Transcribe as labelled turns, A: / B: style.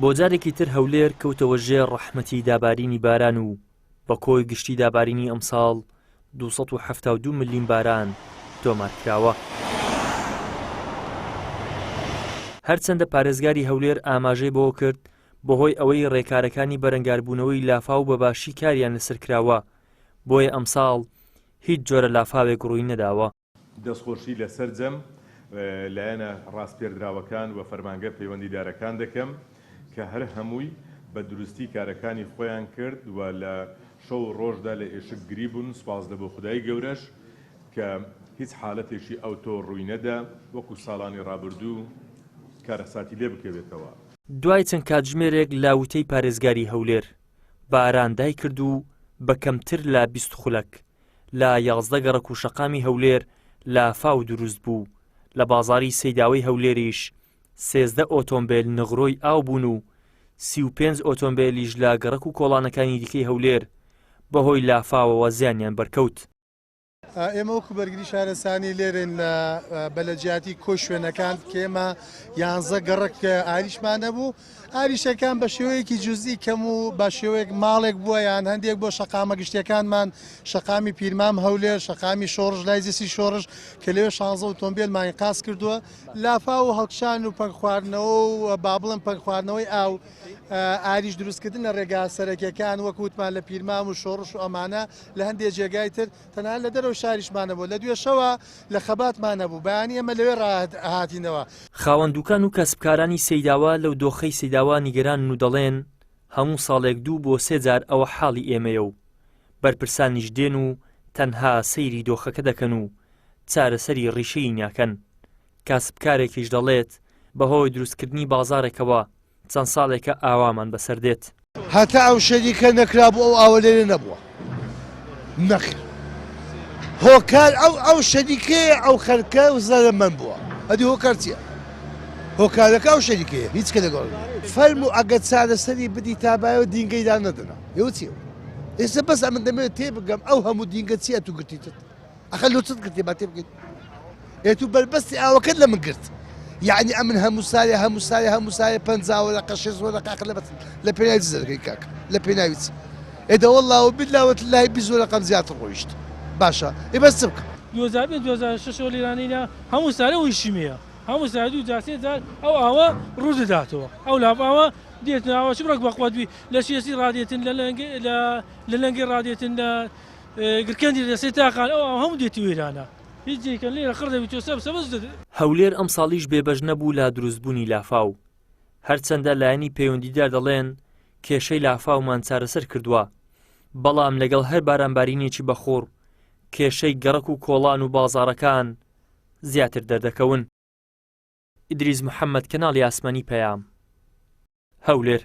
A: بۆ جارێکی تر هەولێر کەوتەوە ژێر ڕەحمەتی دابارینی باران و بە کۆی گشتی دابارینی ئەمساڵ 272 ملیم باران تۆمار کراوە. هەرچەندە پارێزگاری هەولێر ئاماژەی بەوە کرد بەهۆی ئەوەی ڕێکارەکانی بەرەنگاربوونەوەی لافاو بە باشی کاریان لەسەر کراوە، بۆیە ئەمساڵ هیچ جۆرە لافاوێک ڕووی نەداوە.
B: دەستخۆشی لە سەرجەم لایەنە ڕاسپێردراوەکان و فەرمانگە پەیوەندیدارەکان دەکەم کە هەر هەمووی بە دروستی کارەکانی خۆیان کرد و لە شەو و ڕۆژدا لە ئێشک گری بوون، سوپاس لە بۆ خودای گەورەش کە هیچ حالەتێکی ئەوتۆ ڕووی نەدا وەکو ساڵانی ڕابردوو کارەساتی لێ بکەوێتەوە.
A: دوای چەند کاتژمێرێک لە وتەی پارێزگاری هەولێر، باران دایکرد و بە کەمتر لە 20 خولەک لە 11 گەڕەک و شەقامی هەولێر لافاو دروست بوو، لە بازاڕی سەیداوەی هەولێریش 13 ئۆتۆمبێل نغرۆی ئاو بوون و 35 ئۆتۆمبێلیش لە گەڕەک و کۆڵانەکانی دیکەی هەولێر بەهۆی لافاوەوە زیانیان بەرکەوت.
C: ئێمە وەکو بەرگری شارستانی لێرەین لە بە لە جیاتی کۆی شوێنەکان کە ئێمە یانزە گەڕەک ئاریشمان هەبوو ئاریشەکان بە شێوەیەکی جزئی کەم و بە شێوەیەک ماڵێک بووە یان هەندێک بۆ شەقامە گشتیەکانمان شەقامی پیرمام هەولێر شەقامی شۆڕش لای جسی شۆڕش کە لەوێ شانزە ئۆتۆمبیلمان قاس کردووە لافاو و هەڵکشان و پەنگ خواردنەوە و با بڵێم پەنگ خواردنەوەی ئاو ئاریش دروستکردن لە ڕێگا سەرەکیەکان وەک وتمان لە پیرمام و شۆڕش و ئەمانە لە هەندێ جێگای تر تەنانەت لە دەرەوەی شاریشمان نەبوو لە دوێ شەوە لە خەباتمان نەبوو بەیانی ئێمە لەوێ ڕاهاتینەوە.
A: خاوەن دوکان و کاسبکارانی سەیداوا لەو دۆخەی سەیداوا نیگەرانن و دەڵێن، هەموو ساڵێک دوو بۆ سێ جار ئەوە حاڵی ئێمەیە و بەرپرسانیش دێن و تەنها سەیری دۆخەکە دەکەن و چارەسەری ڕیشەیی ناکەن. کاسبکارێکیش دەڵێت، بەهۆی دروستکردنی بازاڕێکەوە چەند ساڵێکە ئاوامان بەسەر دێت.
D: هەتا ئەو شەریکە نەکرابوو ئەو ئاوە لێرە نەبووە نەخێر هۆکار ئەو ئەو شەریکەیە ئەو خەرکە و زەرەمەند بووە ئەدی هۆکار چییە هۆکارەکە ئەو شەریکەیە هیچ کە لەگەڵ فەرموو ئەگەر چارەسەری بدی تا بایەوە دینگەی دانەدەنا ئێوە چیە ئێستا بەس ئەمن دەمەوێت تێبگەم ئەو هەموو دینگە چییە تو گرتیتت ئەخە لۆ چت گرتی با تێبگەین ئێ تو بەربەستی ئاوەکەت لە من گرت یعنی ئەمن هەموو سارێ هەموو سارێ هەموو سارێ پەنجا وەرەقە شێست وەرەقە ئەخە لە بەس لە پێناوی چ دەرەکەی کاک لە پێناوی چ ئێ دە وەڵڵا و بیللا و تللاهی 20 وەرەقەم زیاتر ڕۆیشت باشە ئێ بەس چ بکەم
E: 2005 2006 ەوە لێرانەینا هەموو سارێ ئەو ئیشیمەیە هەموو سارێ دوو جار سێ جار ئەو ئاوە ڕوو دەداتەوە ئەو لافاوە دێتن ئاوە چ بڕێک بەقوەت بی لە شێسی ڕادێتن لە لەنگە لە لە لەنگەی ڕادێتن لە گرکەندی دەسەی تاقان ئەو ئاو هەموو دێتی وێرانە هیچ جێکە لێرە خڕ دەبی تۆ سەب سەبز
A: هەولێر ئەمساڵیش بێبەش نەبوو لە دروستبوونی لافاو، هەرچەندە لایەنی پەیوەندیدار دەڵێن کێشەی لافاومان چارەسەر کردووە، بەڵام لەگەڵ هەر بارانبارینێکی بەخوڕ کێشەی گەڕەک و کۆڵان و بازاڕەکان زیاتر دەردەکەون. ئیدریس محەمەد، کەناڵی ئاسمانی پەیام، هەولێر.